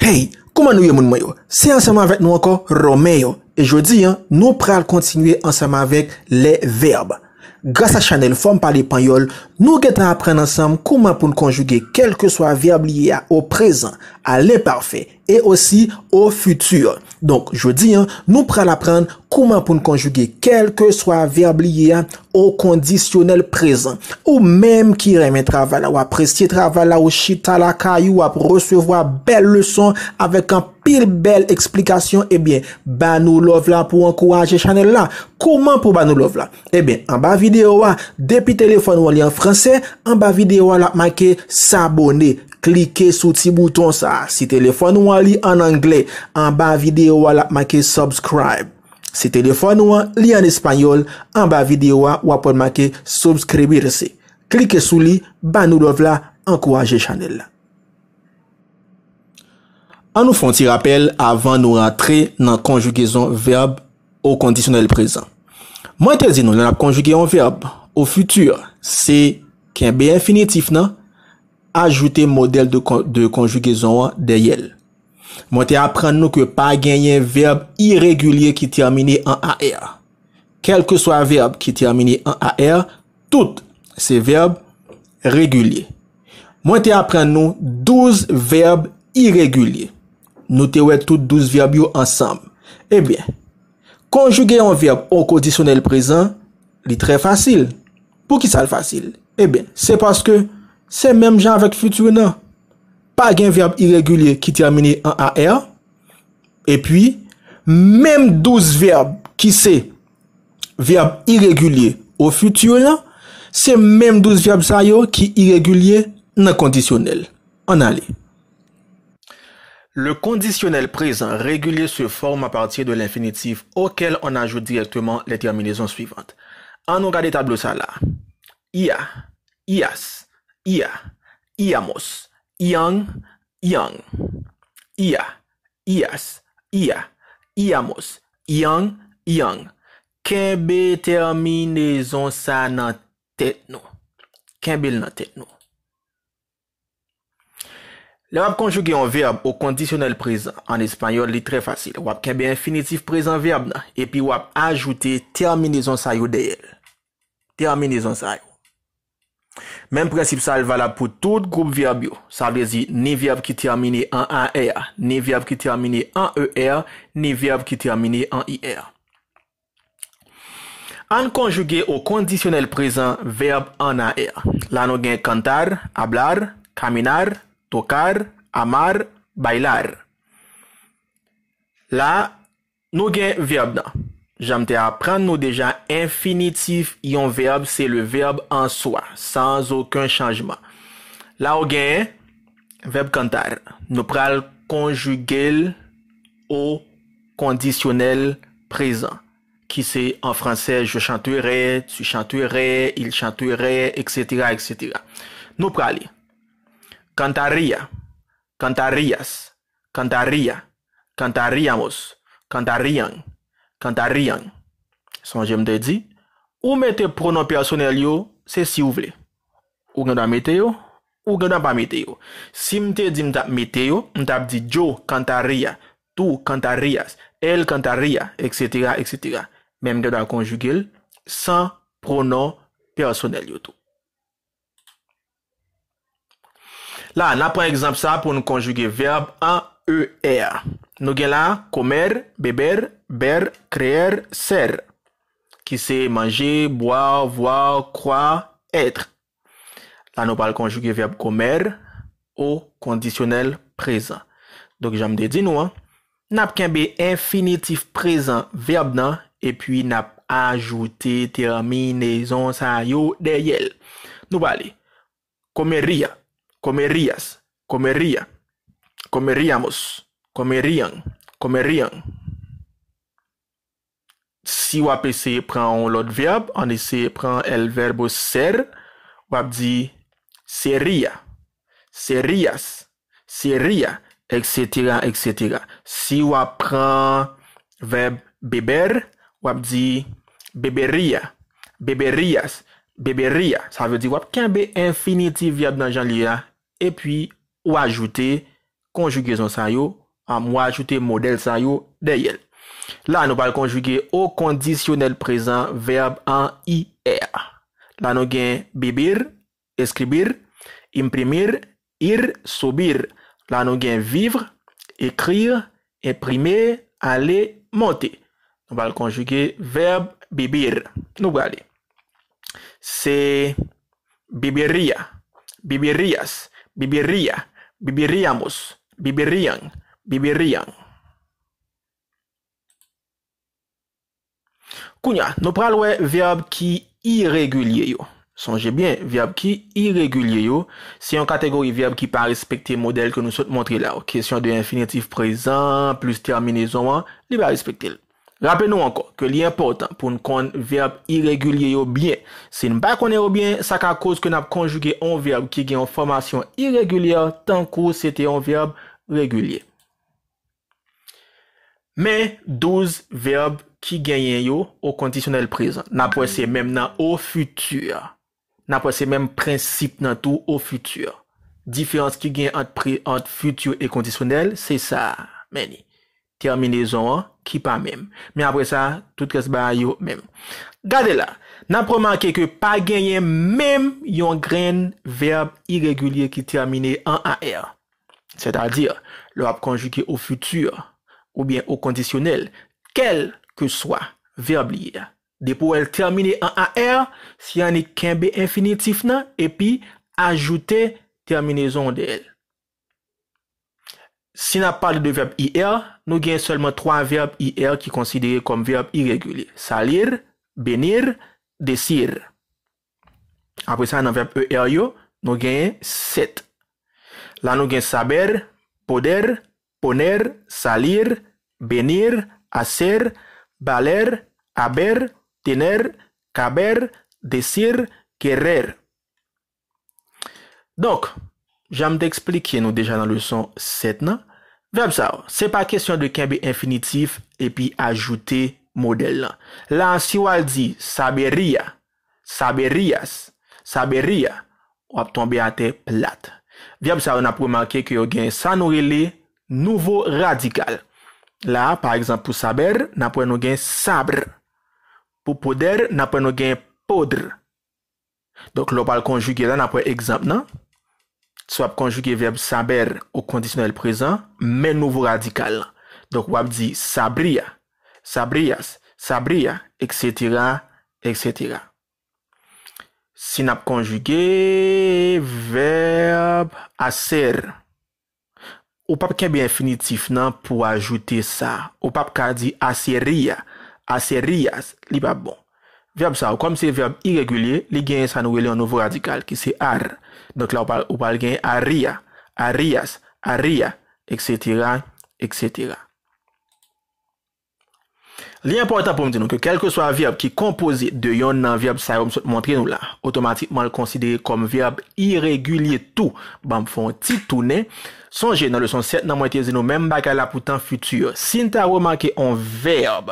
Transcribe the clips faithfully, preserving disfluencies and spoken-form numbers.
Hey, kòman nou ye, moun mwen yo? Se ansanm avèk nou ankò, Romain yo. E jodi a, nou pral kontinye ansanm avèk les verbes. Gras a chanèl Fòm Pale Panyòl, nou gentan aprann ansanm kòman pou n konjige kèlkeswa vèb li ye a, au présent, à l'imparfait, et aussi au futur. Donk, jodi a, nou pral aprann kòman pou n konjige kèlkeswa vèb li ye a, au conditionnel présent. Ou menm ki renmen travay la, w apresye travay la, ou chita lakay ou, w ap resevwa bèl leson avèk anpil bèl eksplikasyon, ebyen, ba nou love la pou ankouraje chanèl la. Kòman pou ba nou love la? Ebyen, anba videyo a, depi telefòn ou an li an fransè, anba videyo a l ap make s'abonner. Klike sou ti bouton sa a. Si telefòn ou an li an anglè, anba videyo a l ap make subscribe. Si telefòn ou an li an espanyòl, anba videyo a w ap wè make suscribirse. Klike sou li, ba nou love la, ankouraje chanèl la. An nou fè yon ti rapèl avan nou rantre nan konjigezon vèb au conditionnel présent. Mwen te di nou, lè n ap konjige yon vèb au futur, se kenbe enfinitif nan, ajoute modèl de con-, de conjugaison an dèyè l. Mwen te aprann nou ke pa genyen vèb iregilye ki tèmine an A R. Kèlkeswa vèb ki tèmine an A R, tout se vèb regilye. Mwen te aprann nou douz vèb iregilye. Nou te wè tout douz vèb yo ansanm. Ebyen, konjige yon vèb o kondisyonèl prezan, li trè fasil. Poukisa l fasil? Ebyen, se paske se menm jan avèk fiti nan. Pa gen vèb iregilye ki tèmine an A R. Epi, menm douz vèb ki se vèb iregilye o fiti lan, se menm douz vèb sa yo ki iregilye nan kondisyonèl. Ann ale. Le conditionnel présent régulier se forme à partir de l'infinitif auquel on ajoute directement les terminaisons suivantes. Ann nou gade tablo sa la. Ia, ias, ia, iamos, iang, iang. Ia, ias, ia, iamos, iang, iang. Kenbe tèminezon sa nan tèt nou. Kenbe l nan tèt nou. Lè w ap konjige yon vèb o kondisyonèl prezan an espayòl, li trè fasil. W ap kenbe enfinitif prezan vèb nan, epi w ap ajoute tèminezon sa yo dèyè l. Tèminezon sa yo. Menm prensip sa a, l valab pou tout gwoup vèb yo. Sa vle di, ni vèb ki tèmine an A R, ni vèb ki tèmine an E R, ni vèb ki tèmine an I R. Ann konjige o kondisyonèl prezan vèb an A R. La nou gen cantar, hablar, caminar, tocar, amar, bailar. La, nou gen vèb nan. Jan m te aprann nou deja, enfinitif yon vèb, se le verbe en soi, sans aucun changement. La, ou gen vèb cantar. Nou pral konjige l o kondisyonèl prezan, ki se, an fransè, je chanterai, tu chanterais, il chanterait, et cetera, et cetera. Nou prale. Cantaría, cantarías, cantaría, cantaríamos, cantarían, cantarían. Sonje m te di, ou mete pwonon pèsonèl yo, se si w vle. Ou gen dwa mete yo, ou gen dwa pa mete yo. Si m te di m t ap mete yo, m t ap di yo cantaría, tú cantarías, él cantaría, et cetera, et cetera. Men m gen dwa konjige l san pwonon pèsonèl yo tou. La, n ap pran egzanp sa pou n konjige vèb an E R. Nou gen la comer, beber, ver, creer, ser, ki se manje, bwè, vwè, kwè, èt. La, nou pral konjige vèb comer o kondisyonèl prezan. Donk, jan m te di nou an, n ap kenbe enfinitif prezan vèb nan, epi n ap ajoute tèminezon sa yo dèyè l. Nou prale. Comería, comerías, comería, comeríamos, comerían, comerían. Si w ap eseye pran yon lòt vèb, ann eseye pran el verbo ser, w ap di sería, serías, sería, et cetera, et cetera. Si w ap pran vèb beber, w ap di bebería, beberías, bebería. Sa vle di w ap kenbe enfinitif vèb nan jan l ye a, epi ou ajoute konjigezon sa yo, a, mwen ajoute modèl sa yo dèyè l. La, nou pral konjige o kondisyonèl prezan vèb an I R. La, nou gen beber, escribir, imprimir, ir, subir. La, nou gen vivre, écrire, imprimer, aller, monter. Nou pral konjige vèb beber. Nou prale. Se bebería, beberías, bebería, beberíamos, beberían, beberían. Kounye a, nou pral wè vèb ki iregilye yo. Sonje byen, vèb ki iregilye yo, se yon kategori vèb ki pa respekte modèl ke nou sot montre la. Kesyon de enfinitif prezan plis tèminezon an, li pa respekte l. Raple nou ankò ke li enpòtan pou n konn vèb iregilye yo byen. Si n pa konnen yo byen, sa ka koz ke n ap konjige yon vèb ki gen yon fòmasyon iregilyè tankou se te yon vèb regilye. Men douz vèb ki genyen yo o kondisyonèl prezan. N ap wè se menm nan o fiti. N ap wè se menm prensip nan tou o fiti. Diferans ki gen ant pre, ant fiti e kondisyonèl, se sa a. Men li. Tèminezon an ki pa menm. Men apre sa, tout rès bagay yo menm. Gade la, n ap remake ke pa genyen menm yon grenn vèb iregilye ki tèmine an A R. Sètadi, lè w ap konjige o fiti oubyen o kondisyonèl, kèlkeswa vèb li ye a, depi w wè l tèmine an A R, se annik kenbe enfinitif nan epi ajoute tèminezon w dèyè l. Si n ap pale de vèb I R, nou gen sèlman twa vèb I R ki konsidere kòm vèb iregilye. Salir, venir, decir. Apre sa, nan vèb E R yo, nou genyen sèt. La, nou gen saber, poder, poner, salir, venir, hacer, valer, haber, tener, caber, decir, querer. Donk, jan m te eksplike nou deja nan leson sèt nan, vèb sa yo, se pa kesyon de kenbe enfinitif epi ajoute modèl lan. La, si w al di sabería, saberías, sabería, w ap tonbe atè plat. Vèb sa yo, n ap remake ke yo gen sa nou rele nouvo radikal. La, pa egzanp, pou saber, n ap wè nou gen sabr. Pou poder, n ap wè nou gen podr. Donk, lè w pral konjige la, n ap wè egzanp nan. Si w ap konjige vèb saber o kondisyonèl prezan, men nouvo radikal lan. Donk, w ap di sabría, sabrías, sabría, etsetera, etsetera. Si n ap konjige vèb hacer, ou p ap kenbe enfinitif nan pou ajoute sa. Ou p ap ka di hacería, hacerías, li p ap bon. Vèb sa yo, kòm se vèb iregilye, li genyen sa nou rele yon nouvo radikal, ki se ar. Donk la, ou pral, ou pral gen haría, harías, haría, etsetera, etsetera. Li enpòtan pou m di nou ke kèlkeswa vèb ki konpoze de yonn nan vèb sa yo m sot montre nou la, otomatikman l konsidere kòm vèb iregilye tou. Ban m fè yon ti tounen. Sonje, nan leson sèt nan, mwen te di nou menm bagay la pou tan fiti. Si n ta remake yon vèb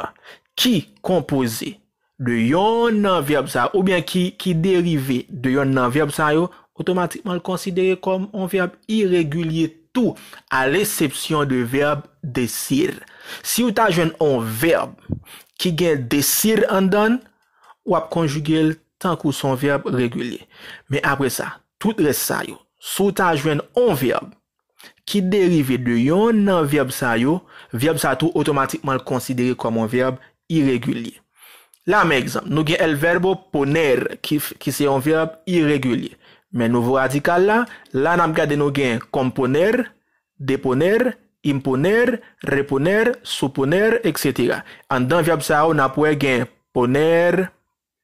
ki konpoze de yonn nan vèb sa yo, oubyen ki, ki derive de yonn nan vèb sa yo, otomatikman l konsidere kòm yon vèb iregilye tou, à l'exception de vèb decir. Si w ta jwenn yon vèb ki gen decir anndan l, w ap konjige l tankou se yon vèb regilye. Men apre sa, tout rès sa yo, si w ta jwenn yon vèb ki derive de yonn nan vèb sa yo, vèb sa tou otomatikman l konsidere kòm yon vèb iregilye. La, men egzanp, nou gen el verbo poner, ki, ki se yon vèb iregilye. Men nouvo radikal la, la n ap gade nou gen componer, deponer, imponer, reponer, suponer, etsetera. Anndan vèb sa yo, n ap wè gen poner,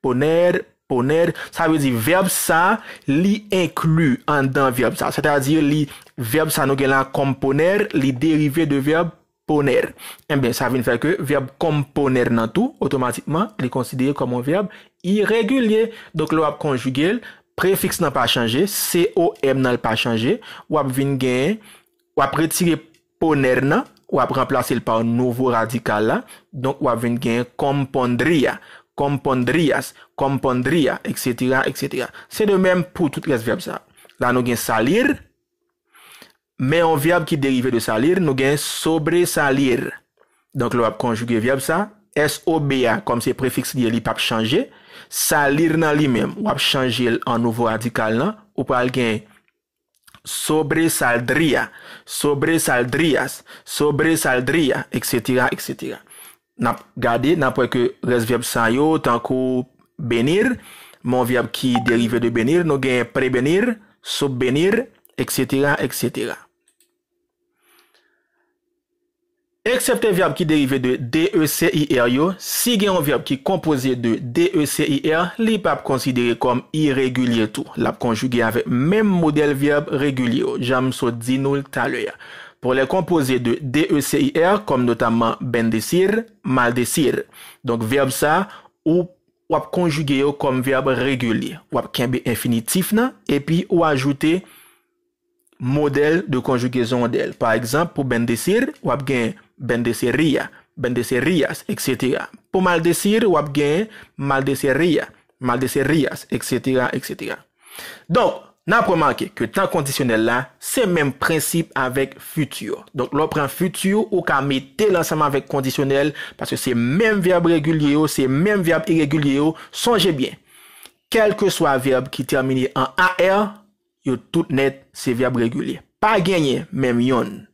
poner, poner. Sa vle di vèb sa, li enkli anndan vèb sa. Sètadi, li, vèb sa nou gen la componer, li derive de vèb poner. Enben, sa vin fè ke vèb componer nan tou, otomatikman, li konsidere kòm yon vèb iregilye. Donk, lè w ap konjige l, prefiks nan pa chanje, C O M nan l pa chanje, w ap vin gen, w ap retire poner nan, w ap ranplase l pa nouvo radikal la. Donk, w ap vin gen compondría, compondrías, compondría, etsetera, etsetera. Se de menm pou tout rès vèb sa. La, nou gen salir, Men yon vèb ki derive de salir, nou gen sobresalir. Donk, lè w ap konjige vèb sa, S O B a, kòm se prefiks li ye, li p ap chanje. Salir nan li menm, w ap chanje l an nouvo radikal lan, ou pral gen sobresaldría, sobresaldrías, sobresaldría, et cetera, et cetera. N ap gade, n ap wè ke rès vèb sa yo, tankou venir, men yon vèb ki derive de venir, nou gen prevenir, subvenir, et cetera, et cetera. Eksepte vèb ki derive de D E C I R yo, si gen yon vèb ki konpoze de D E C I R, li p ap konsidere kòm iregilye tou. L ap konjige avèk menm modèl vèb regilye yo, jan m sot di nou l talè a. Pour les composés de D E C I R, comme notamment bendecir, maldecir. Donk, vèb sa, ou w ap konjige yo kòm vèb regilye. W ap kenbe enfinitif nan, epi ou ajoute modèl de konjigezon dèl. Pa egzanp, pou bendecir, w ap gen bendecería, bendecerías, et cetera. Pou maldecir, w ap gen maldecería, maldecerías, et cetera, et cetera. Donk, n ap remake ke tan kondisyonèl la, se menm prensip avèk futur. Donk, lè w pran futur, ou ka mete l ansanm avèk kondisyonèl, paske se menm vèb regilye yo, se menm vèb iregilye yo. Sonje byen, kèlkeswa vèb ki tèmine an A R, yo tout nèt se vèb regilye. Pa genyen menm yonn,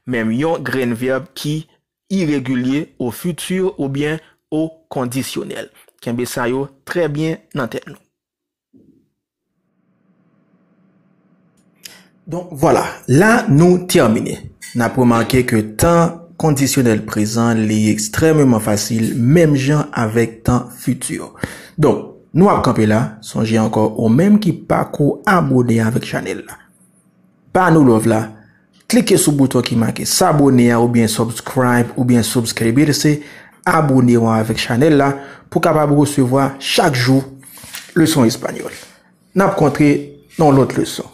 menm yon grenn vèb ki iregilye o futur oubyen o kondisyonèl. Kenbe sa yo trè byen nan tèt nou. Donk, vwala, la nou tèmine. N ap remake ke tan kondisyonèl prezan, li ekstrèmeman fasil, menm jan avèk tan futur. Donk, nou ap kanpe la. Sonje ankò, ou menm ki pako abone avèk chanèl la, ba nou love la, klike sou bouton ki make s'abonner a oubyen subscribe oubyen suscribirse, abone w avèk chanèl la pou kapab resevwa chak jou leson espanyòl. N ap kontre nan yon lòt leson.